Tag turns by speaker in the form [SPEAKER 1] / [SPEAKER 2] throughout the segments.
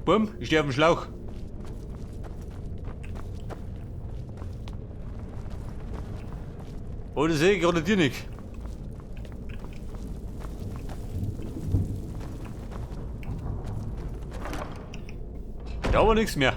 [SPEAKER 1] Bumm, ich stehe auf dem Schlauch. Oh, das sehe ich gerade dir nicht. Da war nichts mehr.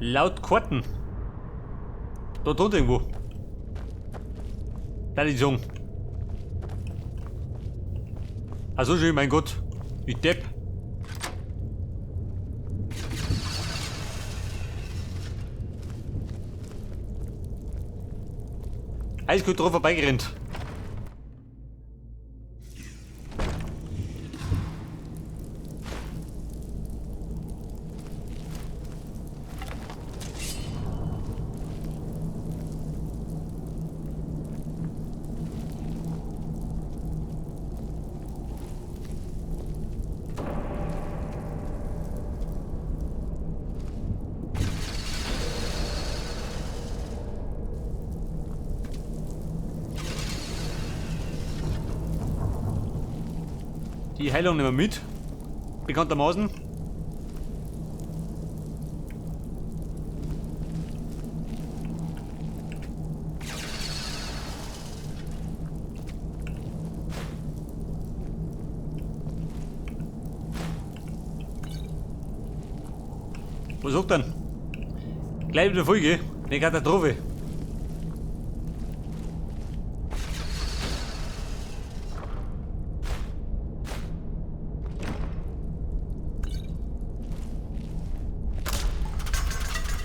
[SPEAKER 1] Laut Karten. Dort unten irgendwo. Da die Zone. Also schön, mein Gott. Ich Depp. Alles gut drauf vorbeigerannt. Die Heilung nehmen wir mit. Bekanntermaßen. Was sagt denn? Gleich wieder Folge. Eine Katastrophe.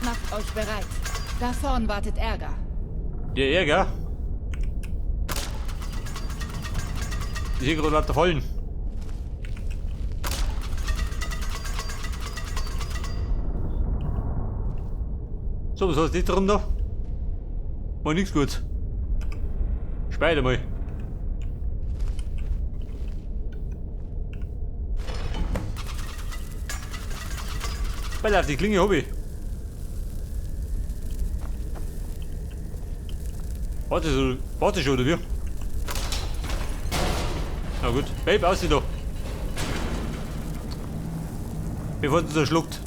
[SPEAKER 2] Macht euch bereit. Da vorn wartet Ärger.
[SPEAKER 1] Der Ärger? Ich sehe gerade lauter Fallen. So, was heißt das drum da? War nix gut. Speide mal. Pass auf, die Klinge hab ich. Warte schon, oder wie? Na gut. Babe, aus da. Bevor du schluckt.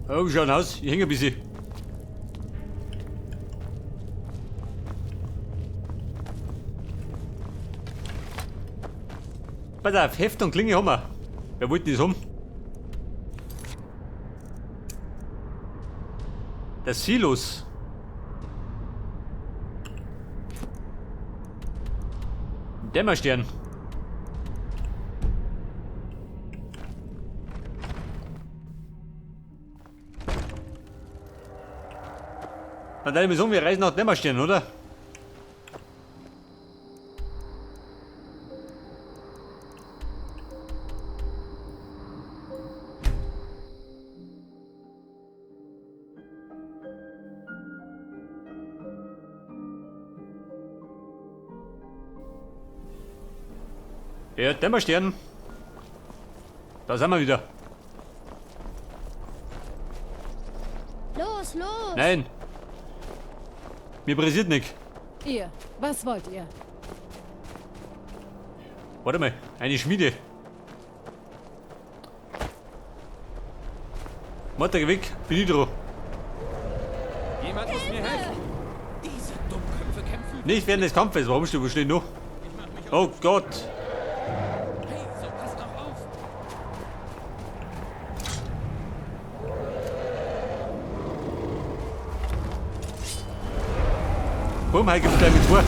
[SPEAKER 1] Oh, wie schaut aus? Ich hänge ein bisschen. Pass auf, Heft und Klinge haben wir. Wer wollte das haben? Der Silos. Dämmerstern. Na, dann müssen wir reisen nach Dämmerstern, oder? Ja, Dämmerstern. Da sind wir wieder.
[SPEAKER 3] Los, los!
[SPEAKER 1] Nein! Mir pressiert nicht.
[SPEAKER 2] Ihr, was wollt ihr?
[SPEAKER 1] Warte mal, eine Schmiede. Warte, geh weg, bin ich dran.
[SPEAKER 4] Jemand muss mir helfen. Diese Dummköpfe kämpfen.
[SPEAKER 1] Nicht während des Kampfes, warum steht, wo steht noch? Oh Gott!
[SPEAKER 4] Hey, so passt doch auf.
[SPEAKER 1] Bumm, heute gibt's gleich mit vor.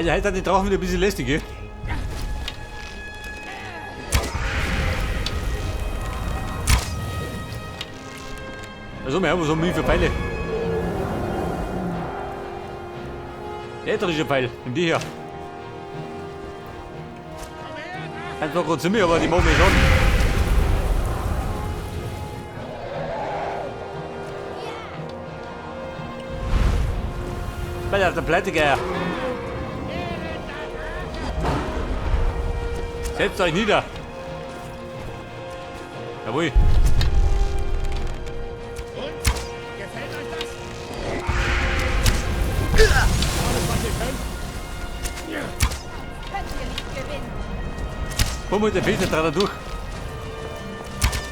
[SPEAKER 1] Also heute sind die Drachen wieder ein bisschen lästig, gell? Also, wir haben so für Pfeile. Elektrische Pfeil, nimm die hier. Einfach gerade zu mir, aber die machen mich schon. Bei der Pleite gehen. Setzt euch nieder. Jawohl.
[SPEAKER 4] Und? Gefällt euch das? Alles, was ihr könnt?
[SPEAKER 2] Könnt ihr nicht gewinnen.
[SPEAKER 1] Komm mit der Pilze dran durch.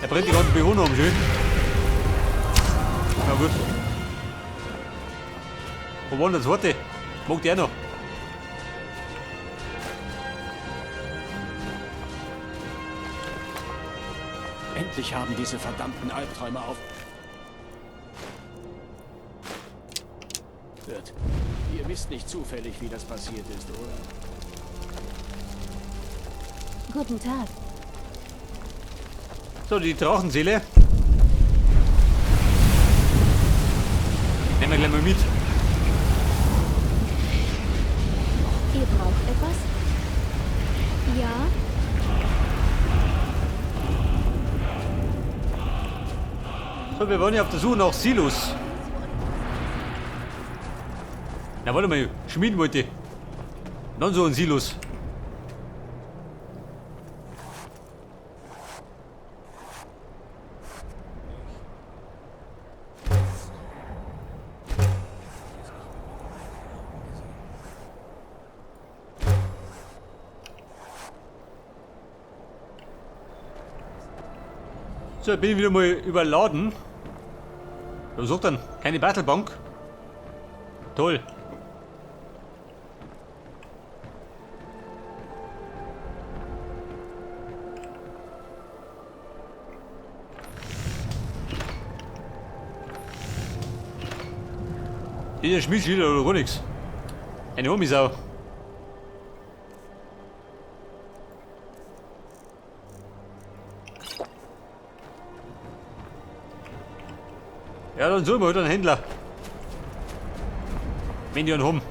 [SPEAKER 1] Er brennt die ganzen Bewohner um, schön. Na gut. Wo war denn der zweite? Mag der noch?
[SPEAKER 4] Endlich haben diese verdammten Albträume auf. Wird. Ihr wisst nicht zufällig, wie das passiert ist, oder?
[SPEAKER 3] Guten Tag.
[SPEAKER 1] So, die Drachenseele. Nehmen wir gleich mal mit.
[SPEAKER 3] Ihr braucht etwas? Ja?
[SPEAKER 1] So, wir waren ja auf der Suche nach Silos. Na, warte mal, schmieden wollte. Dann so ein Silos. So, ich bin wieder mal überladen. Was sagt dann? Keine Battlebank. Toll. Hier Schmiedschilder oder gar nichts. Eine Omisau. Ja, dann suchen wir halt einen Händler. Wenn die einen haben.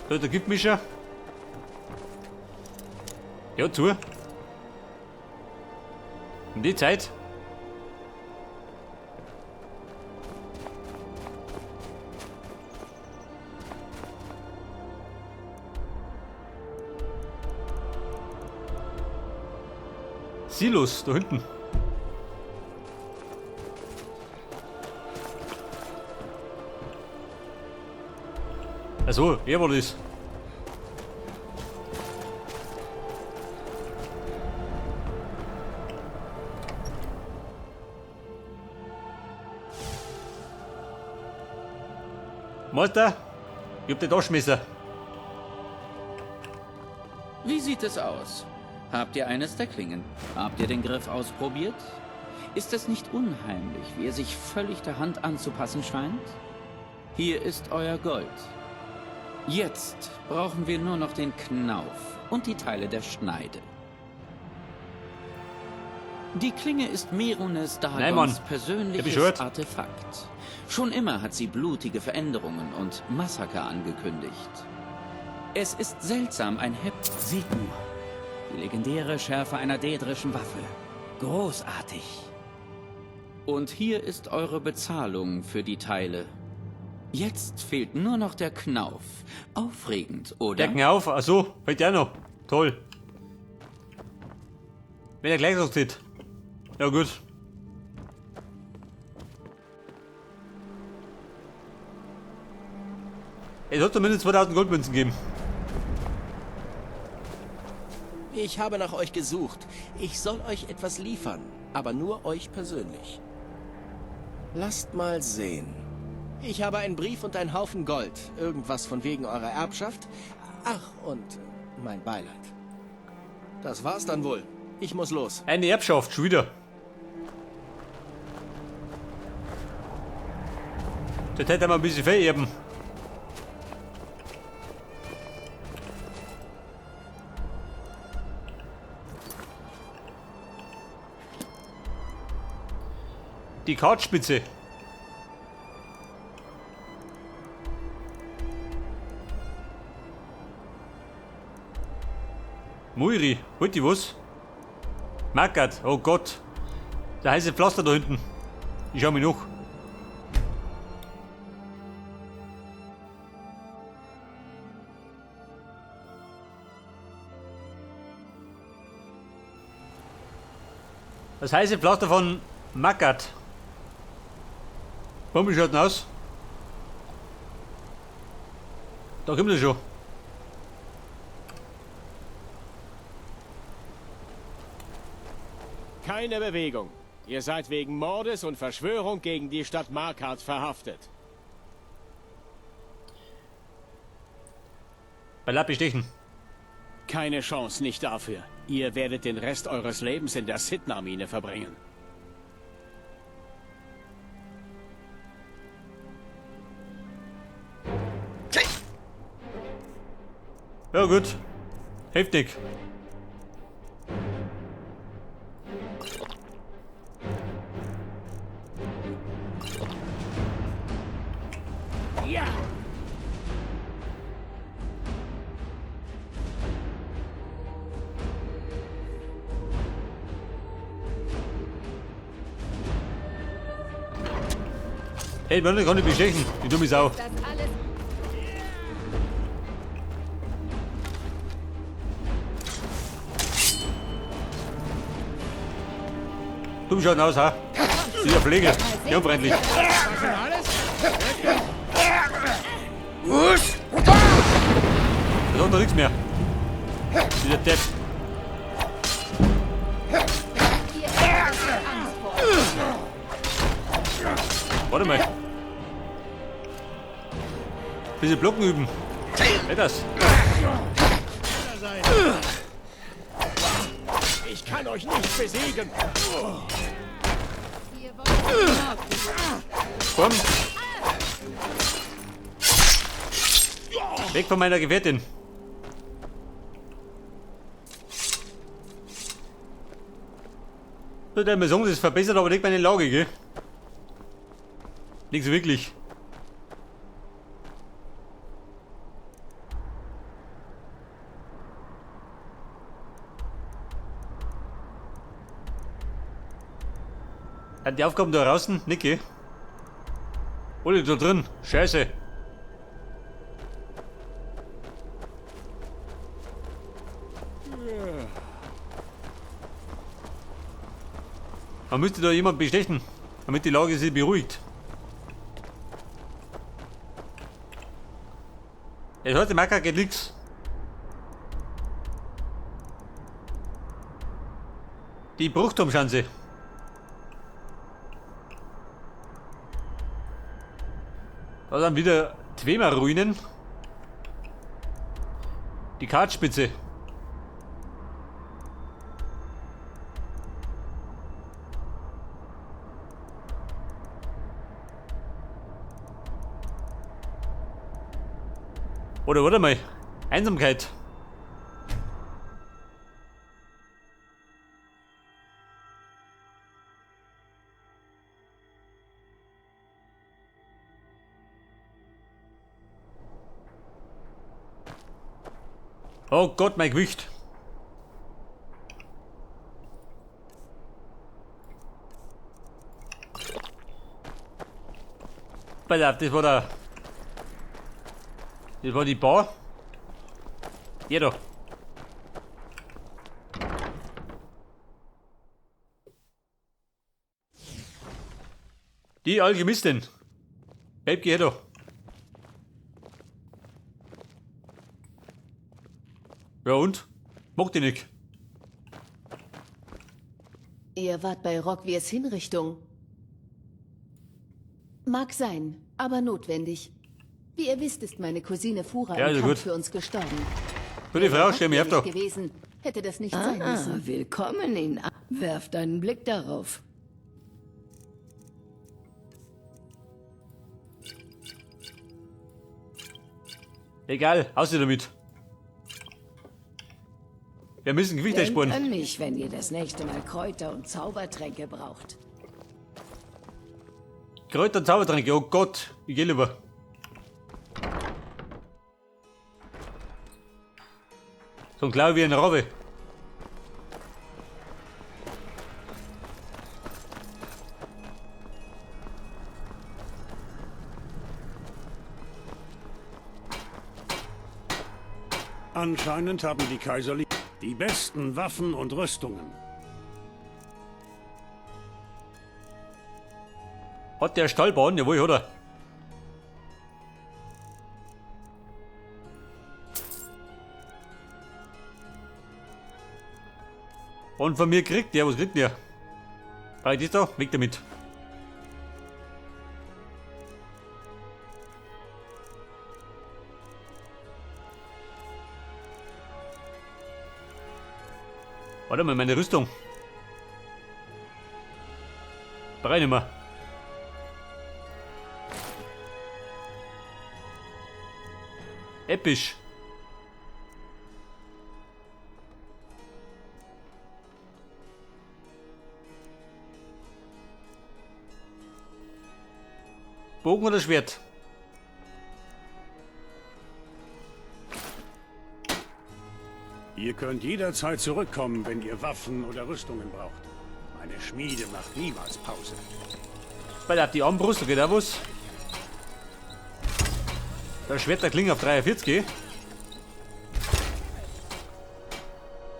[SPEAKER 1] Da ist der Giftmischer. Ja, zu. Um die Zeit. Silos, da hinten. Achso, er war das. Meister, ich hab den Taschenmesser.
[SPEAKER 5] Wie sieht es aus? Habt ihr eines der Klingen? Habt ihr den Griff ausprobiert? Ist es nicht unheimlich, wie er sich völlig der Hand anzupassen scheint? Hier ist euer Gold. Jetzt brauchen wir nur noch den Knauf und die Teile der Schneide. Die Klinge ist Merunes Dagons persönliches Artefakt. Schon immer hat sie blutige Veränderungen und Massaker angekündigt. Es ist seltsam, ein Hep... Seht nur. Die legendäre Schärfe einer dädrischen Waffe. Großartig. Und hier ist eure Bezahlung für die Teile. Jetzt fehlt nur noch der Knauf. Aufregend, oder?
[SPEAKER 1] Der Knauf, achso, fehlt der noch. Toll. Wenn er gleich so sieht. Ja gut. Es hat zumindest 2000 Goldmünzen gegeben.
[SPEAKER 6] Ich habe nach euch gesucht. Ich soll euch etwas liefern, aber nur euch persönlich. Lasst mal sehen. Ich habe einen Brief und einen Haufen Gold. Irgendwas von wegen eurer Erbschaft. Ach, und mein Beileid. Das war's dann wohl. Ich muss los.
[SPEAKER 1] Eine Erbschaft, schon wieder. Das hätte man ein bisschen vererben. Die Kartspitze. Muiri, holt die was? Mackert, oh Gott. Der heiße Pflaster da hinten. Ich schau mich noch. Das heiße Pflaster von Mackert. Wie schaut denn aus? Da kommt er schon.
[SPEAKER 4] Keine Bewegung. Ihr seid wegen Mordes und Verschwörung gegen die Stadt Markarth verhaftet.
[SPEAKER 1] Bei Lappi stechen.
[SPEAKER 4] Keine Chance, nicht dafür. Ihr werdet den Rest eures Lebens in der Sidna-Mine verbringen.
[SPEAKER 1] Ja gut. Heftig.
[SPEAKER 4] Ja!
[SPEAKER 1] Hey, man kann ich bestechen. Die dumme Sau.
[SPEAKER 2] Das alles
[SPEAKER 1] Dumm schaut aus, ha? Dieser Pflege. Ja, unfreundlich. Das hat doch nichts mehr. Dieser Depp. Warte mal. Bisschen Blocken üben. Wer das?
[SPEAKER 4] Ich kann euch nicht besiegen.
[SPEAKER 1] Komm. Weg von meiner Gefährtin. So, der sagen, das verbessert aber nicht meine Lage, gell? Nicht so wirklich. Die Aufgaben da draußen? Niki? Alle da drin. Scheiße. Man müsste da jemand bestechen, damit die Lage sich beruhigt. Es heute Macker geht nix. Die Bruchturmschanze. Da dann wieder Dwemer-Ruinen. Die Kartspitze. Oder warte mal. Einsamkeit. Oh Gott, mein Gewicht. Pass auf, das war der. Das war die Bar. Hier da. Die Alchemistin. Babe, geh her da. Ja und? Mag die nicht.
[SPEAKER 7] Ihr wart bei Roggvirs Hinrichtung. Mag sein, aber notwendig. Wie ihr wisst, ist meine Cousine Fura
[SPEAKER 1] Ja,
[SPEAKER 7] im
[SPEAKER 1] also
[SPEAKER 7] Kampf
[SPEAKER 1] gut.
[SPEAKER 7] für uns gestorben.
[SPEAKER 1] Gute Frau, stell mich auf da.
[SPEAKER 7] Gewesen, hätte das nicht sein
[SPEAKER 8] Ah,
[SPEAKER 7] müssen.
[SPEAKER 8] willkommen in... Werft einen Blick darauf.
[SPEAKER 1] Egal, aus damit. Wir müssen Gewicht
[SPEAKER 8] Denkt
[SPEAKER 1] einsparen.
[SPEAKER 8] an mich, wenn ihr das nächste Mal Kräuter und Zaubertränke braucht.
[SPEAKER 1] Kräuter und Zaubertränke. Oh Gott, ich geh lieber. So ein Klau wie ein Rabe.
[SPEAKER 9] Anscheinend haben die Kaiserlichen die besten Waffen und Rüstungen.
[SPEAKER 1] Hat der Stallbahn? Jawohl, hat er. Und von mir kriegt der, was kriegt der? Brauch ich das da? Weg damit. Warte mal, meine Rüstung. Brauch ich nicht mehr. Episch. Bogen oder Schwert?
[SPEAKER 9] Ihr könnt jederzeit zurückkommen, wenn ihr Waffen oder Rüstungen braucht. Meine Schmiede macht niemals Pause.
[SPEAKER 1] Weil auf die Armbrust, da geht auch was. Der Schwert der Klinge auf 43.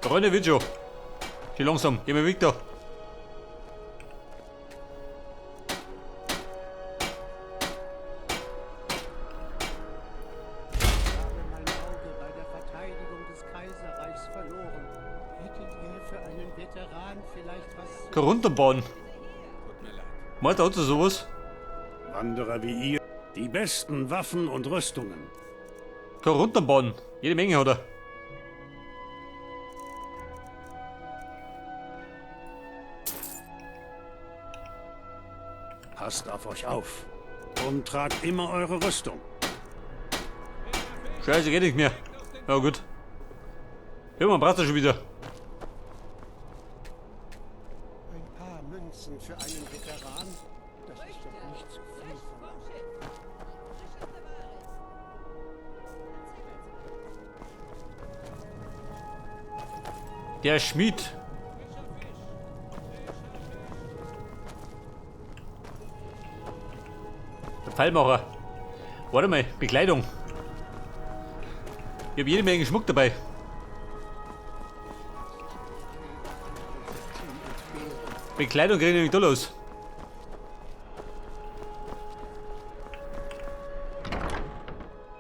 [SPEAKER 1] Freunde, wird schon. Schön langsam, geh mal weg da.
[SPEAKER 10] Ich habe mein Auge bei der Verteidigung des Kaiserreichs verloren. Hättet ihr für einen Veteran vielleicht was zu
[SPEAKER 1] Kann runterbauen. Meint der hat sowas?
[SPEAKER 9] Wanderer wie ihr, die besten Waffen und Rüstungen.
[SPEAKER 1] Kann runterbauen. Jede Menge hat er.
[SPEAKER 9] Passt auf euch auf und tragt immer eure Rüstung.
[SPEAKER 1] Scheiße, geht nicht mehr. Ja gut. Irgendwann braucht er schon wieder.
[SPEAKER 10] Ein paar Münzen für einen Veteran? Das ist doch nicht zu viel verlangt.
[SPEAKER 1] Der Schmied. Der Pfeilmacher. Warte mal, Bekleidung. Ich hab jede Menge Schmuck dabei. Bekleidung kriege ich nämlich da los.